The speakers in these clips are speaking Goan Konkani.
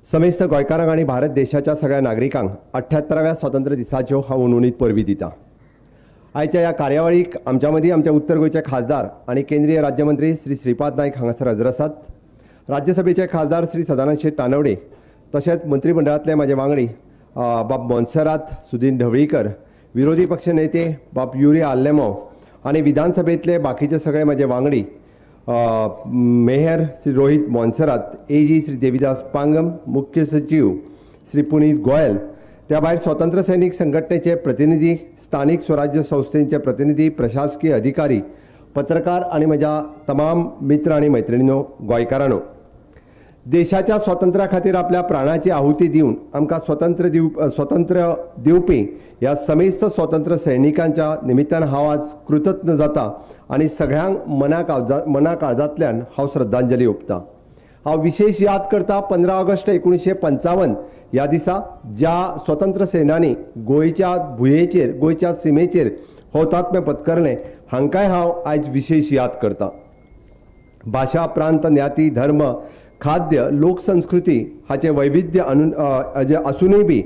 समेस्त गोंयकारांक आनी भारत देशाच्या सगळ्या नागरिकांक 78व्या स्वातंत्र्य दिसाच्यो हांव उनवणीत परबी दिता. आयच्या ह्या कार्यावळीक आमच्या मदीं आमच्या उत्तर गोंयचे खासदार आनी केंद्रीय राज्यमंत्री श्री श्रीपाद नायक हांगासर हजर आसात. राज्यसभेचे खासदार श्री सदानंद शेट तानवडे, तशेंच मंत्रीमंडळांतले म्हाजे वांगडी बाब मोन्सेरात, सुदीन ढवळीकर, विरोधी पक्ष नेते बाब युरी आल्लेमो आनी विधानसभेंतले बाकीचे सगळे म्हाजे वांगडी मेयर श्री रोहित मोन्सेरात, एजी श्री देवीदास पांगम, मुख्य सचीव श्री पुनीत गोयल, त्या भायर स्वतंत्र सैनिक संघटनेचे प्रतिनिधी, स्थानिक स्वराज्य संस्थेचे प्रतिनिधी, प्रशासकीय अधिकारी, पत्रकार आनी म्हज्या तमाम मित्र आनी मैत्रिणींनो, गोंयकारांनो, देशाच्या स्वातंत्र्या खातीर आपल्या प्राणाची आहुती दिवन आमकां स्वतंत्र दिवपी ह्या समेस्त स्वतंत्र सैनिकांच्या निमित्तान हांव आज कृतज्ञ जाता आनी सगळ्यांक मना काळजांतल्यान हांव श्रद्धांजली ओंपता. हांव विशेष याद करता 15 ऑगस्ट 1955 ह्या दिसा ज्या स्वतंत्र सेनांनी गोंयच्या भुंयेचेर, गोंयच्या सिमेचेर हौतात्म्य पत्करलें, हांकांय हांव आयज विशेष याद करता. भाशा, प्रांत, ज्ञाती, धर्म, खाद्य, लोकसंस्कृती हाचें वैविध्य आसुनूय बी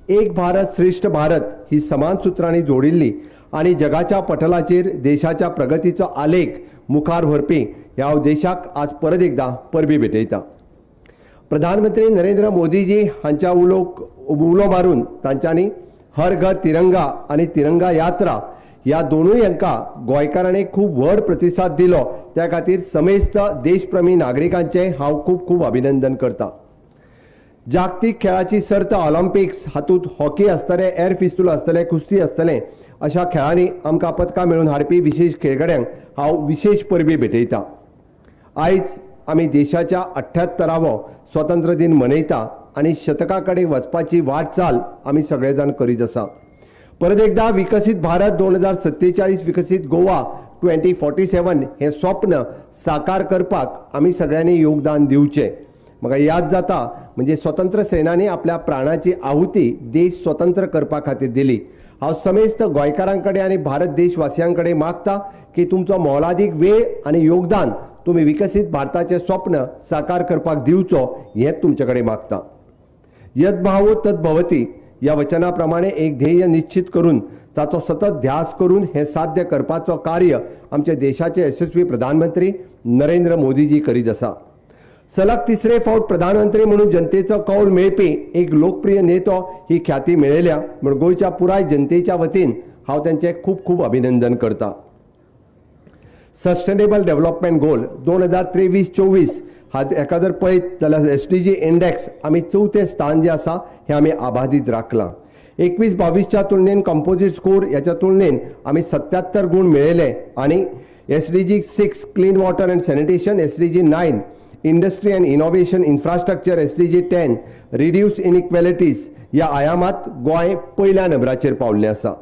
एक भारत श्रेष्ठ भारत ही समान सुत्रांनी जोडिल्ली आनी जगाच्या पटलाचेर देशाच्या प्रगतीचो आलेख मुखार व्हरपी ह्या देशाक आज परत एकदां परबी भेटयता. प्रधानमंत्री नरेंद्र मोदीजी हांच्या उलो मारून तांच्यांनी हर घर तिरंगा आनी तिरंगा यात्रा ह्या दोनूय हांकां गोंयकारांनी खूब व्हड प्रतिसाद दिलो. त्या खातीर समेस्त देशप्रेमी नागरिकांचें हांव खूब खूब अभिनंदन करता. जागतीक खेळाची सर्त ऑलिम्पिक्स हातूंत हॉकी आसतलें, एर पिस्तूल आसतलें, कुस्ती आसतलें, अशा खेळांनी आमकां पदकां मेळोवन हाडपी विशेष खेळगड्यांक हांव विशेष परबी भेटयता. आयज आमी देशाच्या 78वो स्वतंत्र दिन मनयता आनी शतका कडेन वचपाची वाटचाल आमी सगळे जाण करीत आसा. परत एकदा विकसीत भारत 2047, विकसीत गोवा 2047 हें स्वप्न साकार करपाक आमी सगळ्यांनी योगदान दिवचें. म्हाका याद जाता म्हणजे स्वतंत्र सेनांनी आपल्या प्राणाची आहुती देश स्वतंत्र करपा खातीर दिली. हांव समेस्त गोंयकारां कडेन आनी भारत देशवासियां कडेन मागता की तुमचो मोलादीक वेळ आनी योगदान तुमी विकसीत भारताचें स्वप्न साकार करपाक दिवचो हें तुमचे कडेन मागता. यद्भावो तद्भवती ह्या वचना प्रमाणे एक ध्येय निश्चित करून ताचो सतत ध्यास करून हें साध्य करपाचो कार्य आमच्या देशाचे यशस्वी प्रधानमंत्री नरेंद्र मोदीजी करीत आसा. सलग तिसरे फावट प्रधानमंत्री म्हणून जनतेचो कौल मेळपी एक लोकप्रिय नेतो ही ख्याती मेळयल्या म्हूण गोंयच्या पुराय जनतेच्या वतीन हांव तांचें खूब खूब अभिनंदन करता. सस्टेनेबल डेव्हलपमेंट गोल 2023-24 हाका जर पळयत जाल्यार SDG index आमी चवथें स्थान जें आसा हें आमी आबादीत राखलां. 21-22च्या तुलनेन कंपोजीट स्कोर ह्याच्या तुलनेन आमी 77 गूण मेळयले आनी SDG 6 clean water and sanitation, SDG 9 industry and innovation infrastructure, SDG 10 reduce inequalities ह्या आयामात गोंय पयल्या नंबराचेर पावल्लें आसा.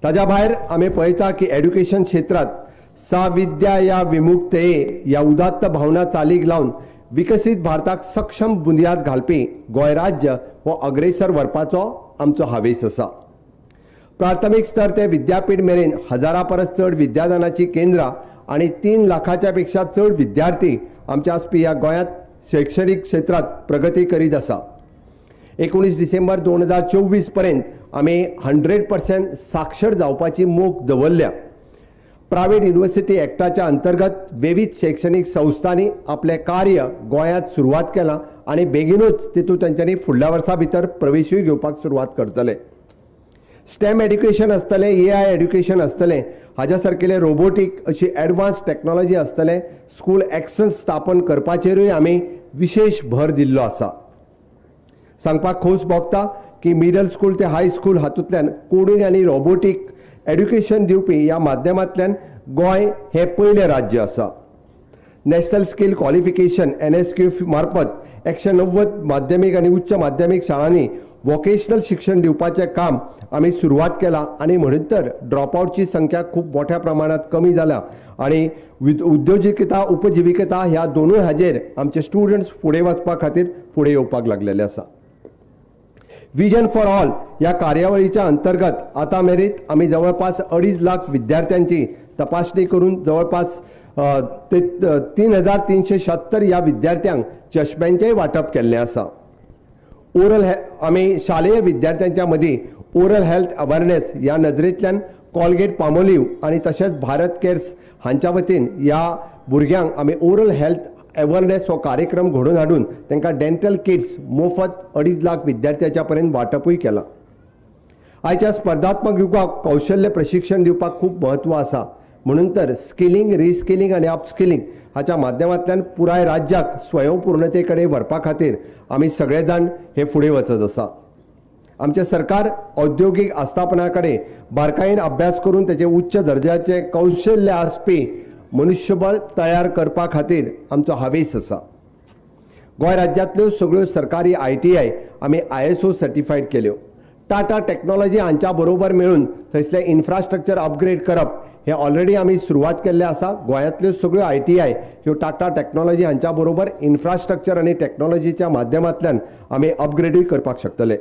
ताज्या भायर आमी पळयता की एड्युकेशन क्षेत्रांत सा विद्या या विमुक्तये ह्या उदात्त भावना चालीक लावन विकसीत भारताक सक्षम बुन्याद घालपी गोंय राज्य हो अग्रेसर व्हरपाचो आमचो हावेस आसा. प्राथमीक स्तर ते विद्यापीठ मेरेन हजारा परस चड विद्यादानाची केंद्रां आनी 3 लाखाच्या पेक्षा चड विद्यार्थी आमच्या आसपी ह्या गोंयांत शैक्षणीक क्षेत्रांत प्रगती करीत आसा. 19 डिसेंबर 2024 पर्यंत आमी 100% साक्षर जावपाची मोख दवरल्या. प्रायव्हेट युनिव्हर्सिटी एक्टाच्या अंतर्गत विविध शैक्षणीक संस्थांनी आपलें कार्य गोंयांत सुरवात केलां आनी बेगीनूच तितूंत तांच्यांनी फुडल्या वर्सा भितर प्रवेशूय घेवपाक सुरवात करतले. स्टेम एड्युकेशन आसतलें, AI education आसतलें, हाज्या सारकेले रोबोटीक अशी एडवान्स टॅक्नोलॉजी आसतलें. स्कूल एक्सन्स स्थापन करपाचेरूय आमी विशेष भर दिल्लो आसा. सांगपाक खोस भोगता की मिडल स्कूल ते हाय स्कूल हातूंतल्यान कोडींग आनी रोबोटीक एड्युकेशन दिवपी ह्या माध्यमांतल्यान गोंय हें पयलें राज्य आसा. नॅशनल स्कील क्वॉलिफिकेशन NSQ मार्फत 190 माध्यमीक आनी उच्च माध्यमीक शाळांनी वोकेशनल शिक्षण दिवपाचें काम आमी सुरवात केलां आनी म्हणून तर ड्रॉपआवटची संख्या खूब मोठ्या प्रमाणात कमी जाल्या आनी उद्योजिकता, उपजिविकता ह्या दोनूय हाजेर आमचे स्टुडंट्स फुडें वचपा खातीर फुडें येवपाक लागलेले आसा. विजन फॉर ऑल ह्या कार्यावळीच्या अंतर्गत आतां मेरेन आमी जवळपास 2.5 लाख विद्यार्थ्यांची तपासणी करून जवळपास 3376 ह्या विद्यार्थ्यांक चष्म्यांचेंय वांटप केल्लें आसा. ओरल आमी शालेय विद्यार्थ्यांच्या मदीं ओरल हेल्थ अवेरनेस ह्या नजरेंतल्यान कॉलगेट पामोलीव आनी तशेंच भारत केअर्स हांच्या वतीन ह्या भुरग्यांक आमी ओरल हेल्थ अवेरनेस हो कार्यक्रम घडोवन हाडून तांकां डेंटल किट्स मोफत 2.5 लाख विद्यार्थ्यांच्या पर्यंत वांटपूय केलां. आयच्या स्पर्धात्मक युगाक कौशल्य प्रशिक्षण दिवपाक खूब म्हत्व आसा, म्हणून तर स्किलिंग, रिस्किलिंग आनी अपस्किलिंग हाच्या माध्यमांतल्यान पुराय राज्याक स्वयंपूर्णते कडेन व्हरपा खातीर आमी सगळे जाण हे फुडें वचत आसा. आमचें सरकार औद्योगीक आस्थापना कडेन बारकायेन अभ्यास करून तेचे उच्च दर्जाचे कौशल्य आसपी मनुष्यबळ तयार करपा खातीर आमचो हावेस आसा. गोंय राज्यांतल्यो सगळ्यो सरकारी ITI आमी ISO certified केल्यो. टाटा टॅक्नॉलॉजी हांच्या बरोबर मेळून थंयसलें इन्फ्रास्ट्रक्चर अपग्रेड करप हे ऑलरेडी आमी सुरवात केल्लें आसा. गोंयांतल्यो सगळ्यो ITI ह्यो टाटा टॅक्नॉलॉजी हांच्या बरोबर इन्फ्रास्ट्रक्चर आनी टॅक्नॉलॉजीच्या माध्यमांतल्यान आमी अपग्रेडूय करपाक शकतले.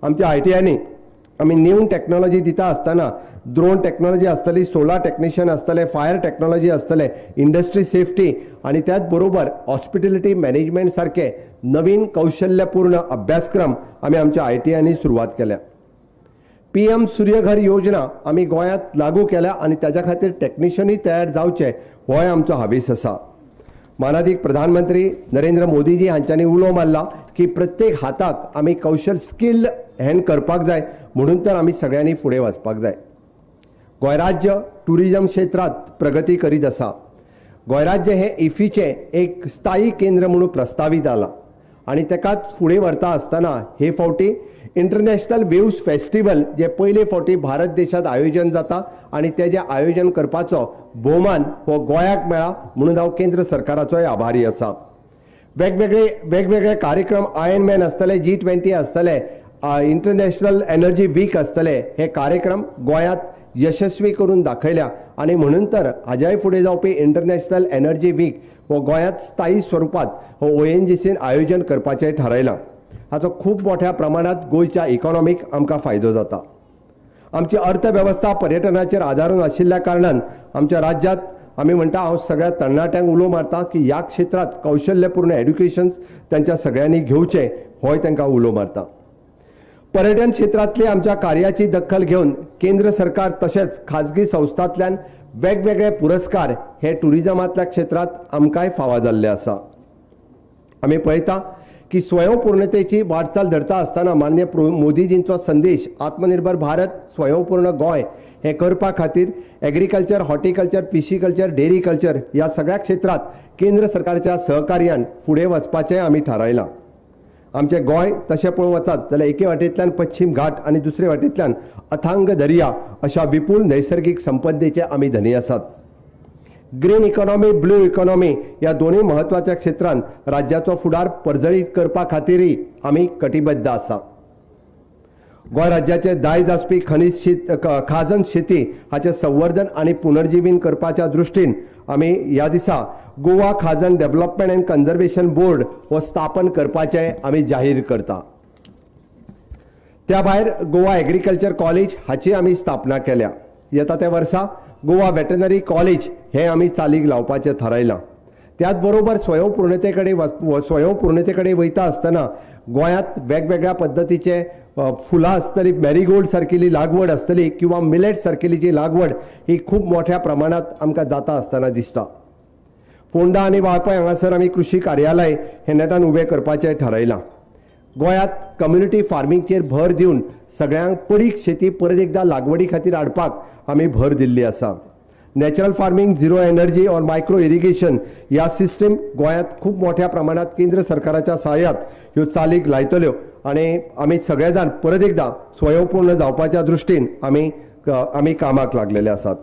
आमच्या ITIनी आमी न्यू टॅक्नॉलॉजी दिता आसतना ड्रोन टॅक्नॉलॉजी आसतली, सोलार टॅक्निशियन आसतले, फायर टॅक्नॉलॉजी आसतले, इंडस्ट्री सेफ्टी आनी त्याच बरोबर हॉस्पिटॅलिटी मॅनेजमेंट सारखे नवीन कौशल्यपूर्ण अभ्यासक्रम आमी आमच्या ITIनी सुरवात केल्या. PM Surya Ghar योजना आमी गोंयांत लागू केल्या आनी ताच्या खातीर टॅक्निशियनूय तयार जावचे होय आमचो हावेस आसा. मानादीक प्रधानमंत्री नरेंद्र मोदीजी हांच्यांनी उलो मारला की प्रत्येक हाताक आमी कौशल स्किल्ड हँड करपाक जाय, म्हणून तर आमी सगळ्यांनी फुडें वचपाक जाय. गोंय राज्य ट्युरिजम क्षेत्रांत प्रगती करीत आसा. गोंय राज्य हें इफीचें एक स्थायी केंद्र म्हणून प्रस्तावीत जालां आनी ताकाच फुडें व्हरता आसतना हे फावटी इंटरनॅशनल वेव्स फेस्टिवल जे पयले फावटी भारत देशांत आयोजन जाता आनी तेजें आयोजन करपाचो भोवमान हो गोंयाक मेळ्ळा म्हणून हांव केंद्र सरकाराचोय आभारी आसा. वेगवेगळे कार्यक्रम आयर्न मॅन आसतले, G20 आसतले, इंटरनॅशनल एनर्जी वीक आसतले, हे कार्यक्रम गोंयांत यशस्वी करून दाखयल्या आनी म्हणून तर हाज्याय फुडें जावपी इंटरनॅशनल एनर्जी वीक हो गोंयांत स्थायी स्वरुपांत हो ONGCन आयोजन करपाचें थारायलां. हाचो खूब मोठ्या प्रमाणांत गोंयच्या इकॉनॉमीक आमकां फायदो जाता. आमची अर्थवेवस्था पर्यटनाचेर आदारून आशिल्ल्या कारणान आमच्या राज्यांत आमी म्हणटा, हांव सगळ्या तरणाट्यांक उलो मारता की ह्या क्षेत्रांत कौशल्यपूर्ण एड्युकेशन्स तांच्या सगळ्यांनी घेवचें होय तांकां उलो मारता. पर्यटन क्षेत्रांतली आमच्या कार्याची दखल घेवन केंद्र सरकार तशेंच खाजगी संस्थांतल्यान वेगवेगळे पुरस्कार हे ट्युरिजमांतल्या क्षेत्रांत आमकांय फावो जाल्ले आसा. आमी पळयता की स्वयंपूर्णतेची वाटचाल धरता आसतना माननीय मोदीजींचो संदेश आत्मनिर्भर भारत स्वयंपूर्ण गोंय हें करपा खातीर एग्रीकल्चर, हॉर्टिकल्चर, पिशीकल्चर, डेरीकल्चर ह्या सगळ्या क्षेत्रांत केंद्र सरकारच्या सहकार्यान फुडें वचपाचें आमी थारायलां. आमचें गोंय तशें पळोवंक वचत जाल्यार एके वाटेंतल्यान पश्चीम घाट आनी दुसरे वाटेंतल्यान अथांग दर्या अशा विपूल नैसर्गीक संपत्तीचे आमी धनी आसात. ग्रीन इकॉनॉमी, ब्लू इकॉनॉमी ह्या दोनूय म्हत्वाच्या क्षेत्रांत राज्याचो फुडार परजळीत करपा खातीरय आमी कटिबद्ध आसा. गोंय राज्याचे दायज आसपी खनीज खाजन शेती हाचें संवर्धन आनी पुनर्जीवन करपाच्या दृश्टीन आमी ह्या दिसा Goa Khazan development and conservation board हो स्थापन करपाचें आमी जाहीर करता. त्या भायर गोवा एग्रीकल्चर कॉलेज हाची आमी स्थापना केल्या. येता त्या वर्सा गोवा वेटनरी कॉलेज हें आमी चालीक लावपाचें थारायलां. त्याच बरोबर स्वयंपूर्णते कडेन वयता आसतना गोंयांत वेगवेगळ्या पद्दतीचे फुलां आसतली, मॅरीगोल्ड सारकेली लागवड आसतली किंवा मिलेट सारकेली जी लागवड ही खूब मोठ्या प्रमाणांत आमकां जाता आसतना दिसता. फोंडा आनी वाळपय हांगासर आमी कृशी कार्यालय हें नेटान उबें करपाचें थारायलां. गोंयांत कम्युनिटी फार्मिंगचेर भर दिवन सगळ्यांक पडीक शेती परत एकदां लागवडी खातीर हाडपाक आमी भर दिल्ली आसा. Natural farming, zero energy or micro irrigation ह्या सिस्टम गोंयांत खूब मोठ्या प्रमाणांत केंद्र सरकाराच्या सहाय्यात ह्यो चालीक लायतल्यो आनी आमी सगळे जाण परत एकदां स्वयंपूर्ण जावपाच्या दृश्टीन आमी कामाक लागलेले आसात.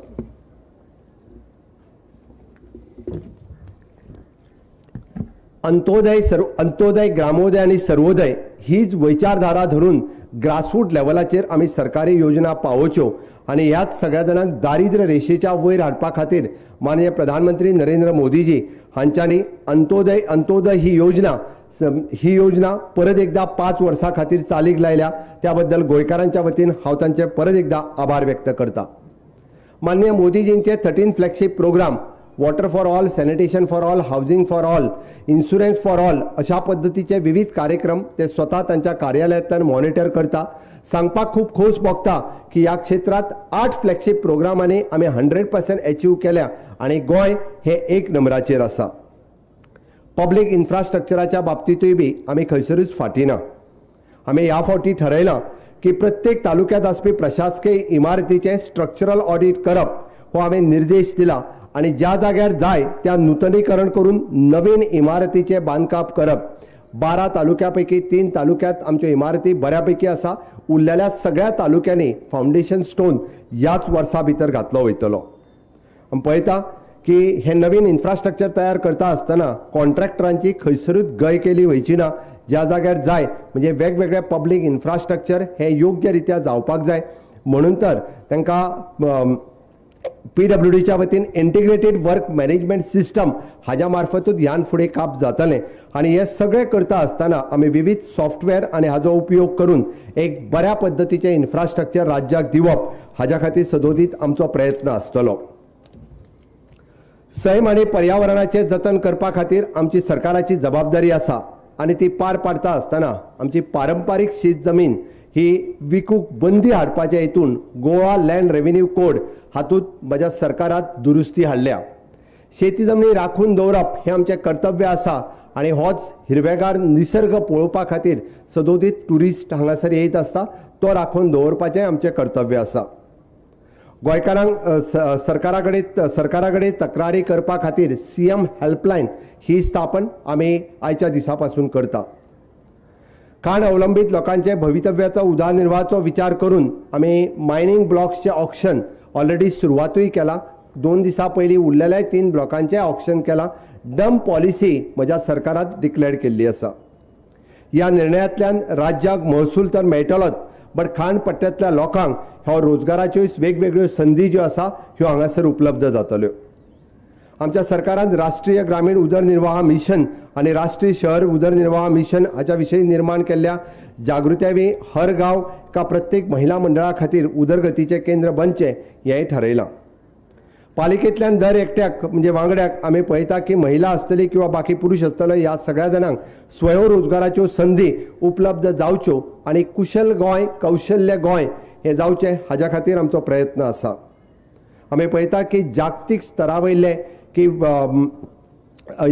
अंत्योदय, ग्रामोदय आनी सर्वोदय हीच विचारधारा धरून ग्रासरूट लेवलाचेर आमी सरकारी योजना पावोवच्यो आनी ह्याच सगळ्या जाणांक दारिद्र्य रेशेच्या वयर हाडपा खातीर माननीय प्रधानमंत्री नरेंद्र मोदीजी हांच्यांनी अंत्योदय ही योजना परत एकदां 5 वर्सां खातीर चालीक लायल्या. त्या बद्दल गोंयकारांच्या वतीन हांव तांचे परत एकदां आभार व्यक्त करता. माननीय मोदीजींचे 13 flagship programme Water for all, sanitation for all, housing for all, insurance for all अशा पद्दतीचे विविध कार्यक्रम ते स्वता तांच्या कार्यालयांतल्यान मॉनिटर करता. सांगपाक खूब खोस भोगता की ह्या क्षेत्रांत 8 फ्लॅगशीप प्रोग्रामांनी आमी 100% एचीव केल्या आनी गोंय हे एक नंबराचेर आसा. पब्लीक इन्फ्रास्ट्रक्चराच्या बाबतींतूय बी आमी खंयसरूच फाटीं ना. आमी ह्या फावटी ठरयलां की प्रत्येक तालुक्यांत आसपी प्रशासकीय इमारतीचें स्ट्रक्चरल ऑडीट करप हो हांवें निर्देश दिला आनी ज्या जाग्यार जाय त्या नुतनीकरण करून नवीन इमारतीचें बांदकाम करप. 12 तालुक्या पैकी 3 तालुक्यांत आमच्यो इमारती बऱ्यापैकी आसा. उरलेल्या सगळ्या तालुक्यांनी फावंडेशन स्टोन ह्याच वर्सा भितर घातलो वयतलो. आमी पळयता की हे नवीन इन्फ्रास्ट्रक्चर तयार करता आसतना कॉन्ट्रॅक्टरांची खंयसरूच गय केली वयची ना. ज्या जाग्यार जाय म्हणजे वेगवेगळे पब्लीक इन्फ्रास्ट्रक्चर हे योग्य रित्या जावपाक जाय म्हणून तर तांकां पीडब्ल्यूडीच्या वतीन इंटिग्रेटेड वर्क मॅनेजमेंट सिस्टम हाज्या मार्फतूच ह्यान फुडें काम जातलें. आनी हे सगळें करता आसतना आमी विविध सॉफ्टवेअर आनी हाजो उपयोग करून एक बऱ्या पद्दतीचें इन्फ्रास्ट्रक्चर राज्याक दिवप हाज्या खातीर सदोदीत आमचो प्रयत्न आसतलो. सैम आनी पर्यावरणाचें जतन करपा खातीर आमची सरकाराची जबाबदारी आसा आनी ती पार पाडता आसतना आमची पारंपारीक शेत जमीन ही विकूंक बंदी हाडपाच्या हेतून गोवा लँड रेव्हेन्यू कोड हातूंत म्हज्या सरकारात दुरुस्ती हाडल्या. शेती जमनी राखून दवरप हें आमचें कर्तव्य आसा आनी होच हिरवेगार निसर्ग पळोवपा खातीर सदोदीत ट्युरिस्ट हांगासर येयत आसता, तो राखून दवरपाचें आमचें कर्तव्य आसा. गोंयकारांक सरकारा कडेन तक्रारी करपा खातीर सीएम हेल्पलायन ही स्थापन आमी आयच्या दिसा पासून करता. खाण अवलंबीत लोकांचे भवितव्याचो उदरनिर्वाहाचो विचार करून आमी मायनींग ब्लॉक्सचें ऑक्शन ऑलरेडी सुरवातूय केला. 2 दिसां पयलीं उरलेल्या 3 ब्लॉकांचें ऑक्शन केलां. डंप पॉलिसी म्हज्या सरकारान डिक्लेअर केल्ली आसा. ह्या निर्णयांतल्यान राज्याक महसूल तर मेळटलोच, बट खाण पट्ट्यांतल्या लोकांक ह्यो रोजगाराच्यो वेगवेगळ्यो संदी ज्यो आसा ह्यो हांगासर उपलब्ध जातल्यो. आमच्या सरकारान राष्ट्रीय ग्रामीण उदरनिर्वाह मिशन आनी राष्ट्रीय शहर उदरनिर्वाह मिशन हाच्या विशीं निर्माण केल्ल्या जागृताय हर गांव का प्रत्येक महिला मंडळा खातीर उदरगतीचें केंद्र बनचें हेंय ठरयलां. पालिकेंतल्यान दर एकट्याक म्हणजे वांगड्याक आमी पळयता की महिला आसतली किंवा बाकी पुरुष आसतलो ह्या सगळ्या जाणांक स्वयंरोजगाराच्यो संदी उपलब्ध जावच्यो आनी कुशल गोंय कौशल्य गोंय हें जावचें हाज्या खातीर आमचो प्रयत्न आसा. आमी पळयता की जागतीक स्तरा वयले की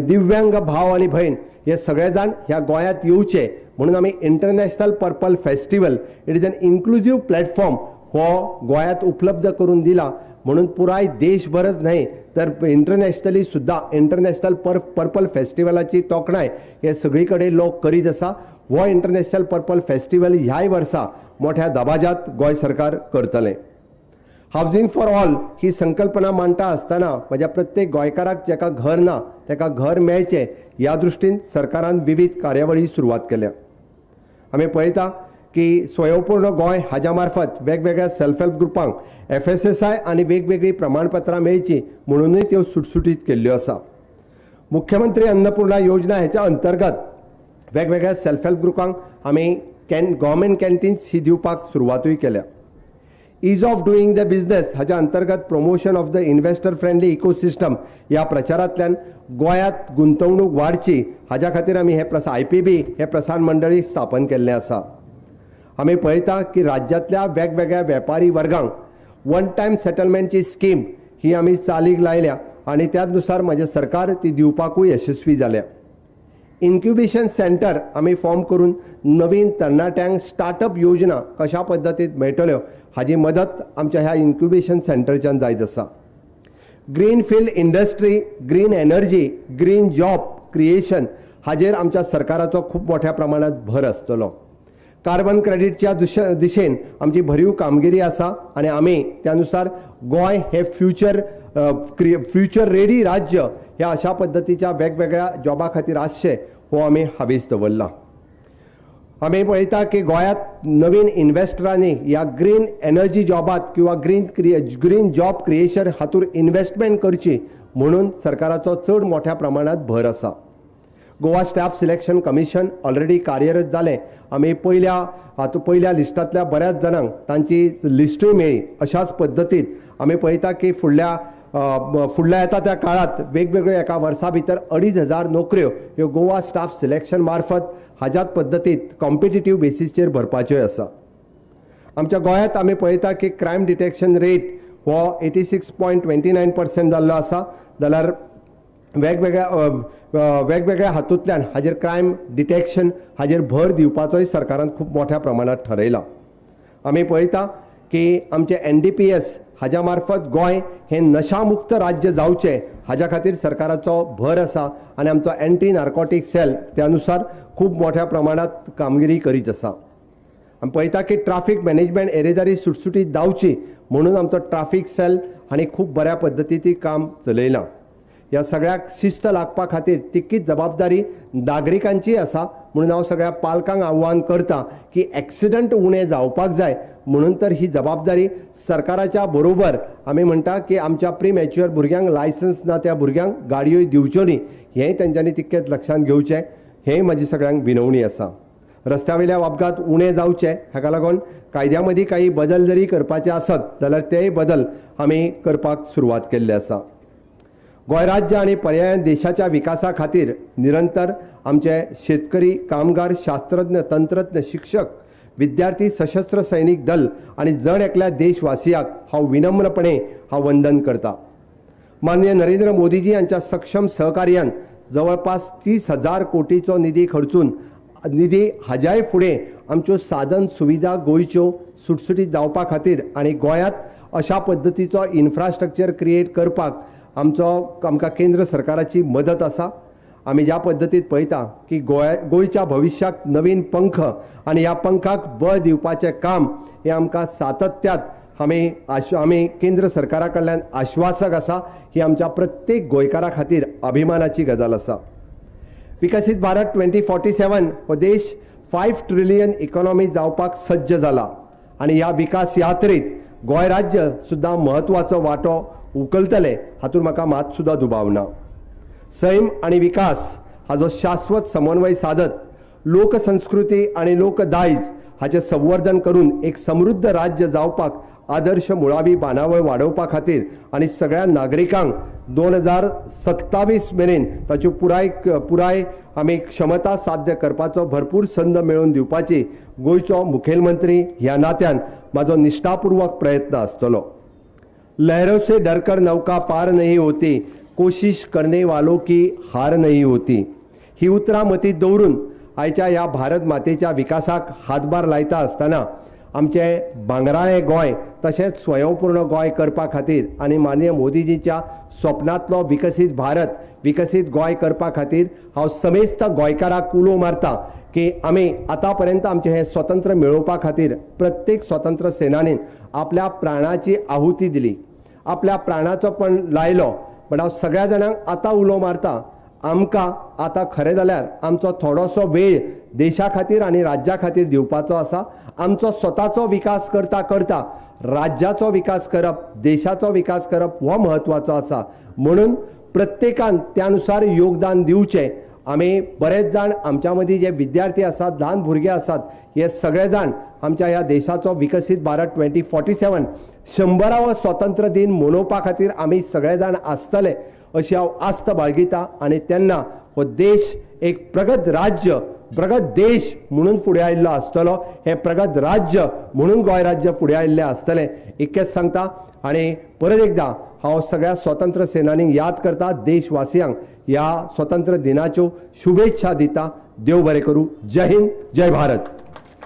दिव्यांग भाव आनी भयण हे सगळे जाण ह्या गोंयांत येवचे म्हणून आमी international purple festival, it is an inclusive platform हो गोंयांत उपलब्ध करून दिला म्हणून पुराय देशभरच न्हय तर इंटरनॅशनली सुद्दां इंटरनॅशनल पर्पल फेस्टिवलाची तोखणाय हे सगळी कडेन लोक करीत आसा. हो इंटरनॅशनल पर्पल फेस्टिवल ह्याय वर्सा मोठ्या दबाज्यात गोंय सरकार करतलें. हावजींग फॉर ऑल ही संकल्पना मांडटा आसतना म्हज्या प्रत्येक गोंयकाराक जाका घर ना ताका घर मेळचें ह्या दृश्टीन सरकारान विविध कार्यावळी सुरवात केल्या. आमी पळयता की स्वयंपूर्ण गोंय हाज्या मार्फत वेगवेगळ्या सेल्फ हेल्प ग्रुपांक FSSI आनी वेगवेगळीं प्रमाणपत्रां मेळचीं म्हणूनय त्यो सुटसुटीत केल्ल्यो आसा. मुख्यमंत्री अन्नपूर्णा योजना हेच्या अंतर्गत वेगवेगळ्या सेल्फ हेल्प ग्रुपांक आमी गव्हर्मेंट कॅन्टीन्स ही दिवपाक सुरवातूय केल्या. Ease of doing the business हाज्या अंतर्गत promotion of the investor friendly ecosystem ह्या प्रचारांतल्यान गोंयांत गुंतवणूक वाडची हाज्या खातीर आमी हे IPB हे प्रसारण मंडळी स्थापन केल्लें आसा. आमी पळयता की राज्यांतल्या वेगवेगळ्या वेपारी वर्गांक वन टायम सेटलमेंटची स्कीम ही आमी चालीक लायल्या आनी त्याच नुसार म्हजें सरकार ती दिवपाकूय यशस्वी जाल्या. इन्क्युबेशन सेंटर आमी फॉर्म करून नवीन तरणाट्यांक स्टार्टअप योजना कशा पद्दतीन मेळटल्यो हाजी मदत आमच्या ह्या इन्क्युबेशन सेंटरच्यान जायत आसा. Green field industry, green energy, green job creation हाजेर आमच्या सरकाराचो खूब मोठ्या प्रमाणात भर आसतलो. कार्बन क्रेडिटच्या दिशेन आमची भरीव कामगिरी आसा आनी आमी त्यानुसार गोंय हे फ्युचर रेडी राज्य ह्या अशा पद्दतीच्या वेगवेगळ्या जॉबा खातीर आसचें हो आमी हावेस दवरला. आमी पळयता की गोंयांत नवीन इन्वेस्टरांनी ह्या ग्रीन एनर्जी जॉबात किंवा ग्रीन जॉब क्रिएशन हातूंत इन्वेस्टमेंट करची म्हणून सरकाराचो चड मोठ्या प्रमाणात भर आसा. Goa staff selection commission already कार्यरत जालें. आमी पयल्या लिस्टांतल्या बऱ्याच जाणांक तांची लिस्टूय मेळ्ळी. अशाच पद्दतीन आमी पळयता की फुडल्या फुडल्या येता त्या काळात वेगवेगळ्यो एका वर्सा भितर 2500 नोकऱ्यो ह्यो गोवा स्टाफ सिलेक्शन मार्फत हाज्याच पद्दतीत कॉम्पिटिटीव बेसीसचेर भरपाच्यो आसा. आमच्या गोंयांत आमी पळयता की क्रायम डिटेक्शन रेट हो 86.29% जाल्लो आसा, जाल्यार वेगवेगळ्या हातूंतल्यान हाजेर क्रायम डिटेक्शन हाजेर भर दिवपाचोय सरकारान खूब मोठ्या प्रमाणात ठरयला. आमी पळयता की आमचे NDPS हाज्या मार्फत गोंय हें नशामुक्त राज्य जावचें हाज्या खातीर सरकाराचो भर आसा आनी आमचो एंटी नार्कोटीक सेल त्या नुसार खूब मोठ्या प्रमाणात कामगिरी करीत आसा. आमी पळयता की ट्राफीक मॅनेजमेंट येरादारी सुटसुटीत जावची म्हणून आमचो ट्राफीक सेल हांणी खूब बऱ्या पद्दतीन काम चलयलां. ह्या सगळ्याक शिस्त लागपा खातीर तितकीच जबाबदारी नागरिकांची आसा म्हणून हांव सगळ्या पालकांक आव्हान करता की एक्सिडंट उणें जावपाक जाय म्हणून तर ही जबाबदारी सरकाराच्या बरोबर आमी म्हणटा की आमच्या प्रीमॅच्युअर भुरग्यांक लायसन्स ना त्या भुरग्यांक गाडयोय दिवच्यो न्ही हेंय तेंच्यांनी तितकेंच लक्षांत घेवचें, हेंय म्हाजी सगळ्यांक विनवणी आसा. रस्त्या वयल्या अपघात उणें जावचे हाका लागून कायद्या मदीं काही बदल जरी करपाचे आसत जाल्यार तेय बदल आमी करपाक सुरवात केल्ली आसा. गोंय राज्य आनी पर्यायान देशाच्या विकासा खातीर निरंतर आमचे शेतकरी, कामगार, शास्त्रज्ञ, तंत्रज्ञ, शिक्षक, विद्यार्थी, सशस्त्र सैनिक दल आनी जण एकल्या देशवासियाक हांव विनम्रपणे हांव वंदन करता. माननीय नरेंद्र मोदीजी हांच्या सक्षम सहकार्यान जवळपास 30,000 कोटीचो निधी खर्चून निधी हाज्याय फुडें आमच्यो साधन सुविधा गोंयच्यो सुटसुटीत जावपा खातीर आनी गोंयांत अशा पद्दतीचो इन्फ्रास्ट्रक्चर क्रिएट करपाक आमकां केंद्र सरकाराची मदत आसा. आमी ज्या पद्दतीत पळयता की गोंयच्या भविश्याक नवीन पंख आनी ह्या पंखाक बळ दिवपाचें काम हें आमकां सातत्यात आमी केंद्र सरकारा कडल्यान आश्वासक आसा. ही आमच्या प्रत्येक गोंयकारा खातीर अभिमानाची गजाल आसा. विकसीत भारत 2047 हो देश 5 ट्रिलियन इकॉनॉमी जावपाक सज्ज जाला आनी ह्या विकास यात्रेत गोंय राज्य सुद्दां म्हत्वाचो वांटो उखलतले हातूंत म्हाका मात सुद्दां दुबाव ना. सैम आनी विकास हाजो शाश्वत समन्वय सादत लोकसंस्कृती आनी लोकदायज हाचें संवर्धन करून एक समृद्ध राज्य जावपाक आदर्श मुळावी बांदावळ वाडोवपा खातीर आनी सगळ्या नागरिकांक 2027 मेरेन ताच्यो पुराय आमी क्षमता साध्य करपाचो भरपूर संद मेळोवन दिवपाची गोंयचो मुखेलमंत्री ह्या नात्यान म्हाजो निश्ठापूर्वक प्रयत्न आसतलो. लहरों से डरकर नौका पार नहीं होती, कोशिश करने वालों की हार नहीं होती ही उतरां मतींत दवरून आयच्या ह्या भारत मातेच्या विकासाक हातभार लायता आसतना आमचें भांगराळें गोंय तशेंच स्वयंपूर्ण गोंय करपा खातीर आनी माननीय मोदीजीच्या स्वप्नांतलो विकसीत भारत, विकसीत गोंय करपा खातीर हांव समेस्त गोंयकाराक उलो मारता की आमी आतां पर्यंत आमचें हें स्वतंत्र मेळोवपा खातीर प्रत्येक स्वतंत्र सेनानीन आपल्या प्राणाची आहुती दिली, आपल्या प्राणाचो पण लायलो. पण हांव सगळ्या जाणांक आतां उलो मारता, आमकां आतां खरें जाल्यार आमचो थोडोसो वेळ देशा खातीर आनी राज्या खातीर दिवपाचो आसा. आमचो स्वताचो विकास करता करता राज्याचो विकास करप, देशाचो विकास करप हो म्हत्वाचो आसा. म्हणून प्रत्येकान त्यानुसार योगदान दिवचें. आमी बरेच जाण आमच्या मदीं जे विद्यार्थी आसात, ल्हान भुरगे आसात, हे सगळे जाण आमच्या ह्या देशाचो विकसीत भारत 2047 100वा स्वतंत्र दिन मनोवपा खातीर आमी सगळे जाण आसतले अशी हांव आस्त बाळगिता आनी तेन्ना हो देश एक प्रगत राज्य, प्रगत देश म्हणून फुडें आयिल्लो आसतलो. हें प्रगत राज्य म्हणून गोंय राज्य फुडें आयिल्लें आसतलें इतकेंच सांगता. आनी परत एकदां हांव सगळ्या स्वतंत्र सेनानींक याद करता, देशवासियांक ह्या स्वतंत्र दिनाच्यो शुभेच्छा दिता. देव बरें करूं. जय हिंद, जय भारत.